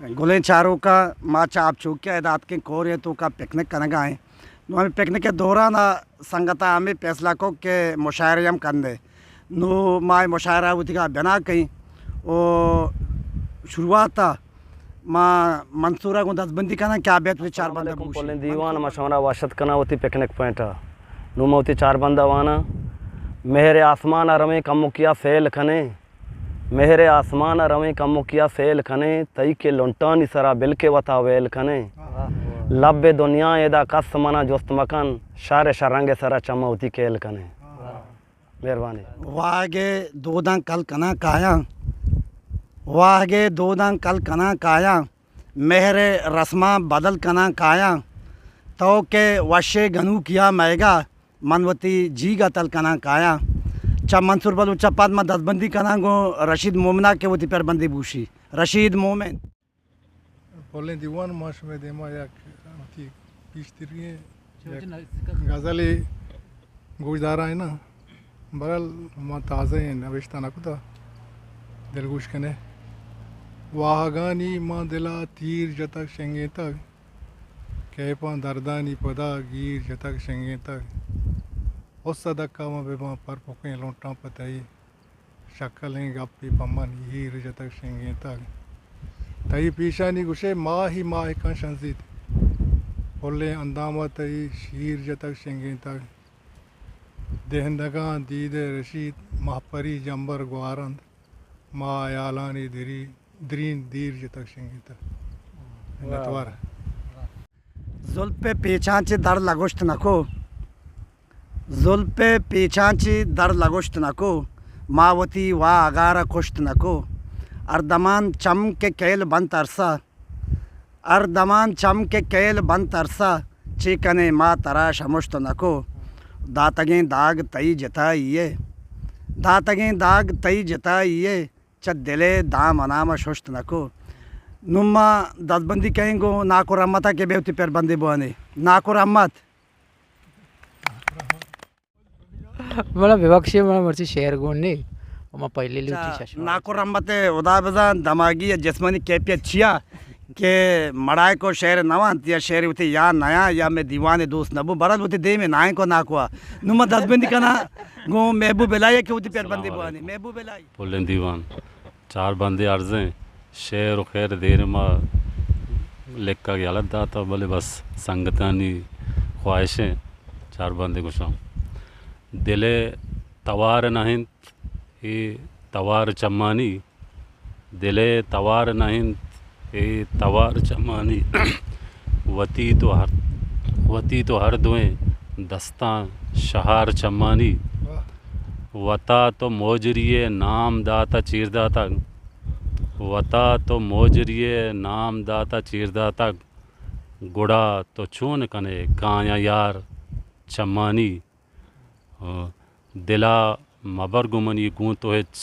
گلیں چاروکاں، ما چہ آپ چوکی ءَ ادا اتکیں، کورے ءِ توکا پکنک کنگا ایں۔ نوں ہمے پکنک ءِ دوران ءَ سنگتاں ہمے فیصلہ کو کہ مشاعرے ہم کندے۔ نوں ما اے مشاعرہ وتیگا بنا کئیں۔ او شروعات ءَ ما منصور ءَ گوں دزبندی کناں کہ آ بیت وتی چار بند ءَ بگوشی۔ پلیں دیوان، ما شمارا وش اتک کناں وتی پکنک پوائنٹ ءَ۔ نوں ما وتی چار بند ءَ واناں۔ مہر آسمان ءَ رویں کمکیا سیل کنیں۔ مہر آسمان ءَ رویں کمکیا سیل کنیں، تئی کہ لنٹانی سرا بلکہ وتا ویل کنیں۔ لب دنیا ادا کس منا جست مکن، شر شرنگ سرا چماں وتی کیل کنیں۔ مہربانی۔ واہگے دوداں کل کناں کایاں، واہگے دوداں کل کناں کایاں، مہر رسماں بدل کناں کایاں، تو کہ وشے گنوکیا مئیگا، من وتی جیگ ءَ تل کناں کایاں۔ چہ منصور بلوچ ءَ پد من دزبندی کناں گوں رشید مومن ءَ کہ وتی پر بندی بوشی۔ رشید مومن۔ پلیں دیوان، ما شمئے دیما یک وتی پیشتریں یک غزلے گوشدارائیناں۔ بہرحال ما تازہ ایں، نبشتہ نہ کتہ، دلگوش کنے۔ واہگانی ماں دل ءَ تیر جتگ شنگینتگ، کیپاں دردانی پدا گیر جتگ شنگینتگ۔ ہست ءَ دکا من بباں پرپکیں لنٹاں پہ تئی، شکلیں گپے پہ من ہیر جتگ شنگینتگ۔ تئی پیشانی گشئے ماہی ماہکاں شنزیت، پلیں اندام ءَ تئی شیر جتگ شنگینتگ۔ دہندگاں دید ءَ رشیت مہپری جمبر گوارند، ما ہیالانی دری درین دیر جتگ شنگینتگ۔ منتوار۔ زلپ ءِ پیچاں چہ دڑ لگوشت نکو، زلپ ءِ پیچاں چہ دڑ لگوشت نکو، ما وتی واہ اگار ءَ کشت نکو۔ ہر دمان چم کہ کیل بنت ارسا، ہر دمان چم کہ کیل بنت ارسا، چے کنے ما ترا شمشت نکو۔ داتگیں داگ تئی جتائی ءَ، داتگیں داگ تئی جتائی ءَ، چہ دل ءِ دام انام ءَ ششت نکو۔ نوں ما دزبندی کئیں گوں ناکو رحمت ءَ کہ بے وتی پر بندی بوانے۔ ناکو رحمت۔ منا ببخشے، منا مرچی شعر گون نے، ما پہلے لوٹی چا، شش ناکو رحمت ءِ ہدا بزان دماگی یا جسمانی کیفیت چیا کہ مڑائے کو شعر نہ وانت یا شعر وتی یا نیا یا میں دیوان دوست نہ بو، برل وتی دیم نائیں کو ناکو۔ نوں ما دزبندی کنا گوں محبوب الہی کہ وتی پر بندی بوانے۔ محبوب الہی۔ پلیں دیوان، چار بندے عرضیں، شعر و خیر دیر ما لکھگ یلہ داتا، بلے بس سنگتانی خواہشیں چار بندے گوشاں۔ دل ءِ توار نہ انت اے توار چمانی، دل ءِ توار نہ انت اے توار چمانی۔ وتی تو ہر، وتی تو ہر دوئیں دستاں شہار چمانی۔ وتا تو موجری ءِ نام داتا چیر داتگ، وتا تو موجری ءِ نام داتا چیر داتگ، گڑا تو چون کنے کایاں یار چمانی۔ دلا مبر گوں منی گوں تو ہچ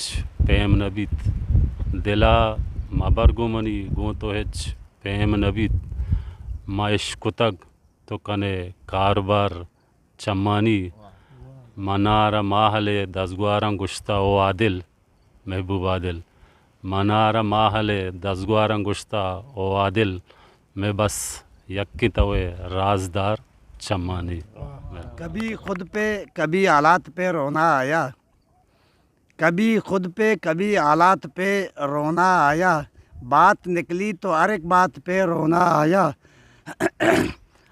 پیم نہ بیت، دلا مبر گوں منی گوں تو ہچ پیم نہ بیت۔ ما اشکتگ تو کنے کاربار چمانی۔ منارا ماہل ءِ دزگواراں گوشتہ او عادل، محبوب عادل، منارا ماہل ءِ دزگواراں گوشتہ او عادل، میں بس یکیں تو ءِ رازدار چمانی۔ کبھی خود پہ کبھی حالات پہ رونا آیا، کبھی خود پہ کبھی حالات پہ رونا آیا، بات نکلی تو ہر ایک بات پہ رونا آیا۔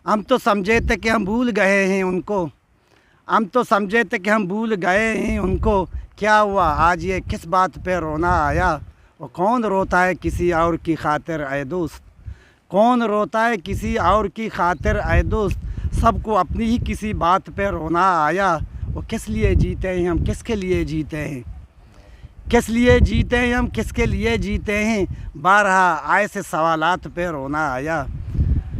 ہم تو سمجھے تھے کہ ہم بھول گئے ہیں ان کو، ہم تو سمجھے تھے کہ ہم بھول گئے ہیں ان کو، کیا ہوا آج یہ کس بات پہ رونا آیا؟ وہ کون روتا ہے کسی اور کی خاطر اے دوست؟ کون روتا ہے کسی اور کی خاطر اے دوست؟ سب کو اپنی ہی کسی بات پہ رونا آیا۔ وہ کس لیے جیتے ہیں ہم، کس کے لیے جیتے ہیں؟ کس لیے جیتے ہیں ہم، کس کے لیے جیتے ہیں؟ بارہا ایسے سوالات پہ رونا آیا۔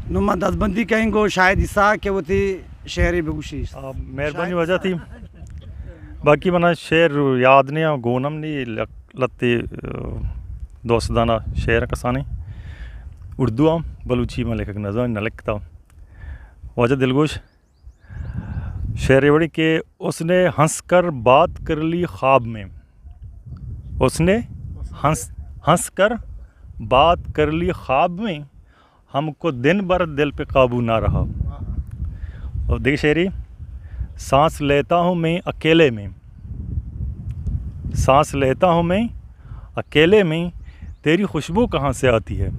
نوں ما دزبندی کئیں گوں شاہد عیسیٰ کہ وتی شعرے بگوشی۔ آ، مہربانی واجہ تئی۔ باقی منا شعر یاد نہ، گون ہم نہ، لک-، لتے، آ، دوست دانا شعر کسانے۔ اردو ہم، بلوچی ما لکھگ نہ زان، نہ لکھتا۔ واجہ دلگوش، شعر اے وڑی کہ اس نے ہنس کر بات کر لی خواب میں، اس نے ہنس، ہنس کر बात कर ली ख्वाब में, हमको दिन भर दिल पे काबू ना रहा। और देखिए शेरी, सांस लेता हूँ मैं अकेले में, सांस लेता हूँ मैं अकेले में, तेरी खुशबू कहाँ से आती है।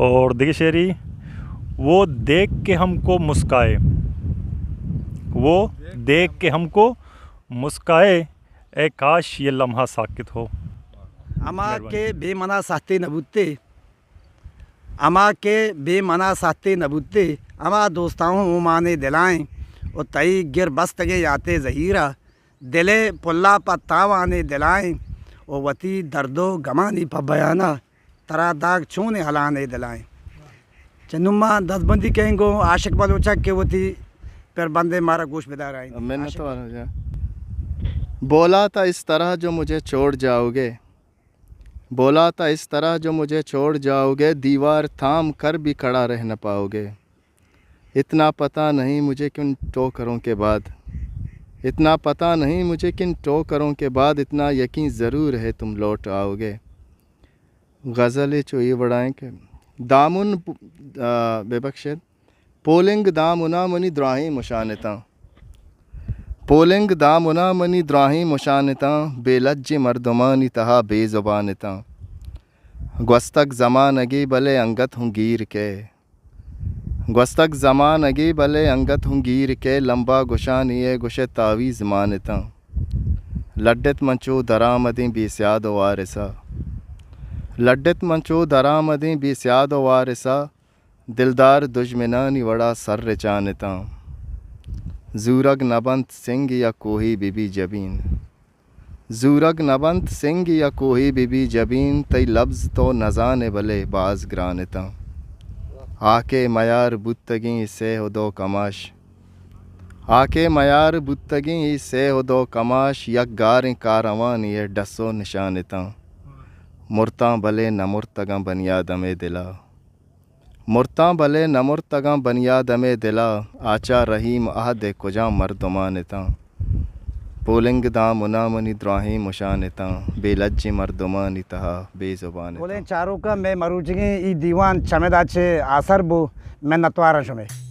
और देखिए शेरी, वो देख के हमको मुस्काए, वो देख के हमको मुस्काए, ए काश ये लम्हा साकित हो। ہما کہ بے منا سہتے نہ بوتے، ہما کہ بے منا سہتے نہ بوتے، ہما دوستاں ہوں اومانے دلائیں، و تئی گر بستگیں یاتے زہیرا، دلے پلا پہ تاوانے دلائیں، و وتی درد و گمانی پہ بیانا، ترا داگ چون ہلانے دلائیں۔ چہ نوں ما دزبندی کئیں گوں عاشق بلوچ ءَ کہ وتی پر بندے مارا گوش بدارائیں۔ منت وار ہو جا۔ بولا تھا اس طرح جو مجھے چھوڑ جاؤ گے، بولا تھا اس طرح جو مجھے چھوڑ جاؤ گے، دیوار تھام کر بھی کھڑا رہ نہ پاؤ گے۔ اتنا پتہ نہیں مجھے کن ٹھوکروں کے بعد، اتنا پتہ نہیں مجھے کن ٹھوکروں کے بعد، اتنا یقین ضرور ہے تم لوٹ آؤ گے۔ غزل چو اے وڑائیں کہ دامن پ-، آ، ببخشید، پولنگ دامنا منی دراہیں مشانتاں۔ پولنگ دامنا منی دراہیں مشانتاں، بے لجیں مردمانی تہا بے زبانتاں۔ گوستگ زمانگے بلے انگت ہوں گیر کئے۔ گوستگ زمانگے بلے انگت ہوں گیر کئے، لمبا گشانی ءَ گوشئے تعویذ مانتاں۔ لڈت من چو درآمدیں بے سیاد و وارثا۔ لڈت من چو درآمدیں بے سیاد و وارثا، دلدار دژمنانی وڑا سر رچانتاں۔ زورگ نہ بنت سنگ یا کوہے بہ بی جبین۔ زورگ نہ بنت سنگ یا کوہے بہ بی جبین، تئی لبز تو نزانئے بلے باز گران اتاں۔ آ کہ میار بوتگیں اے سیہ و دو کماش، آ کہ میار بوتگیں اے سیہ و دو کماش، یک گاریں کاروانی ءِ ڈس و نشان اتاں۔ مرتاں بلے نہ مرتگاں بنی آدم ءِ دلا۔ مرتاں بلے نہ مرتگاں بنی آدم ءِ دلا، آ چہ رحیم عہد ءِ کجام مردمان اتاں؟ پولنگ دامنا منی دراہیں مشان اتاں، بے لجیں مردمانی تہا بے زبان اتاں۔ گلیں چاروکاں، مئے مروچیگیں اے دیوان چمدا چہ آسر بو، منتواراں شمئے۔